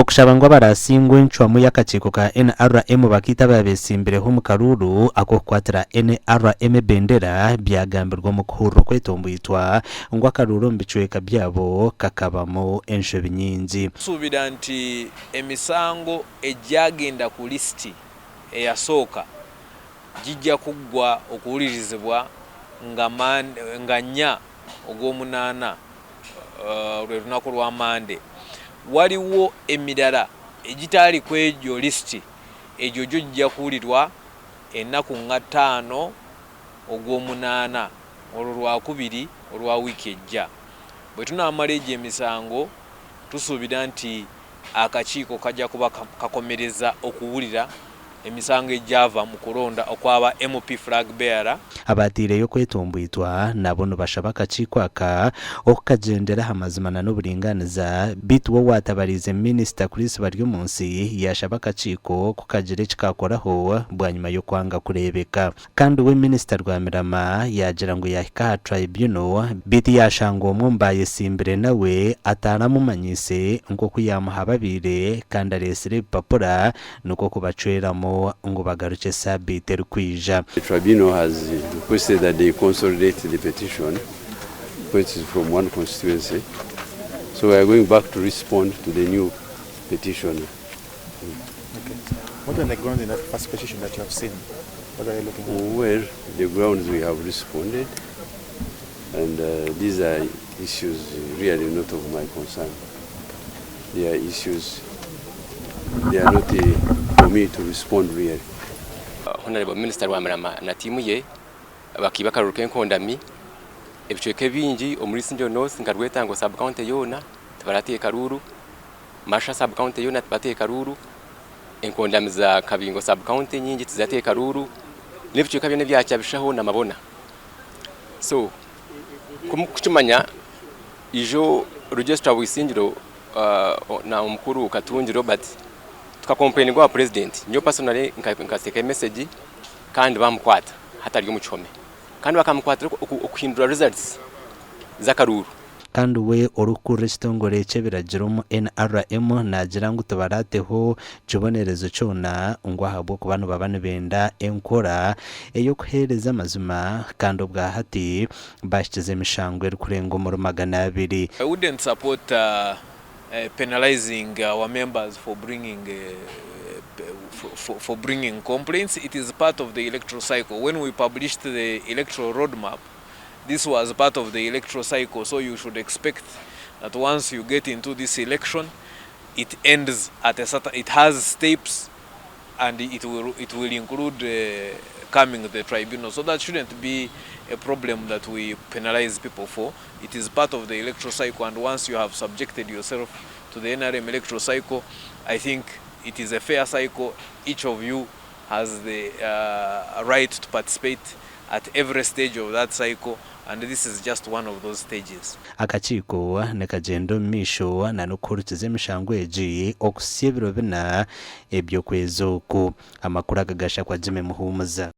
Okushaba ngu abarasingwe encwamu y'akakiiko ka NRM bakaita ababesimbireho omu karuuru ak'okukwatira NRM ebendera byagambirwe omu kuhurira okwetomboitwa ngu akaruuru omu bicweka byabo kakabamu enshobi nyingi. Tusuubira nti emisango egyagenda ku lisiti eyasooka gijja kuggwa okuwulirizibwa nga nnya Ogwomunaana lwe lunaku lwa Mande. Waliwo emirala egitali kwegyo lisiti, egyo gyo gijja kuwulirwa enaku nga ttaano Ogwomunaana, olwo Lwakubiri olwa wiiki ejja. Bwe tunaamala egyo emisango, tusuubira nti akakiiko kajja kuba kakomereza okuwulira emisango egyava mu kulonda okwaba MP Flag Bearer. Abaateireyo kwetomboitwa nabo nibashaba akakiiko aka okukagyendera aha mazima na n'oburingaaniza beitu we owaatabariize Minisita Chris Baryomunsi yaashaba akakiiko kukagira eki kaakoraho bwanyima y'okwanga kureebeka. Kandi we Minisita Rwamirama yaagira ngu yaahika aha Tribunal beitu yaashanga omwe omu baayesimbire nawe ataramumanyiise nk'oku yaamuhababiire kandi areetsire ebipapura nikwo kubacweramu ngu bagarukye saabiiti erikwija. The tribunal has requested that they consolidate the petition because it is from one constituency so we are going back to respond to the new petition. Okay. What are the grounds in that first petition that you have seen? What are you looking at? Well, the grounds we have responded and uh, these are issues really not of my concern. They are issues, they are not uh, for me to respond really. Honourable Minister Rwamirama na tiimu ye bakiiba akaruru k'enkondami ebicweka ebingi omuri Isingiro North nka Rwetango sub county yoona tibarateire karuuru, Masha sub county yoona tibarateire karuuru, enkondami za Kabingo sub county enyingi tizirateire karuuru n'ebicweka byona ebya Kyabishaho na Mabona. So kukimanya ijo Registrar wa Isingiro na omukuru Katungi Robert tukakompureyininga owa purezidenti nyowe pasonare nkateekayo emesegi kandi bamukwata hati ari omu kihome kandi bakamukwatira okuhindura results z'akaruuru. Kandi we orikukurira ekitongore ky'ebiragiro omu NRM naagira ngu tibaraateho kibonerezo kyona ngu ahabw'okuba nibaba nibenda enkora ey'okuheereza amazima kandi obwahati Bahikize emishango erikurenga omuri 200. I wouldn't support penalizing our members for bringing for bringing complaints, it is part of the electoral cycle, when we published the electoral road map this was part of the electoral cycle so you should expect that once you get into this election it ends at a certain, it has steps and it will, it will include uh, coming to the tribunal. So that shouldn't be a problem that we penalize people for. It is part of the electoral cycle and once you have subjected yourself to the NRM electoral cycle, I think it is a fair cycle. Each of you has the uh, right to participate at every stage of that cycle and this is just one of those stages. Akakiiko nikagyenda omu maisho na n'okuhurikiza emishango egi okuhitsya ebiro bina eby'okwezi oku. Amakuru aga gashakwa Jimmy Muhumuza.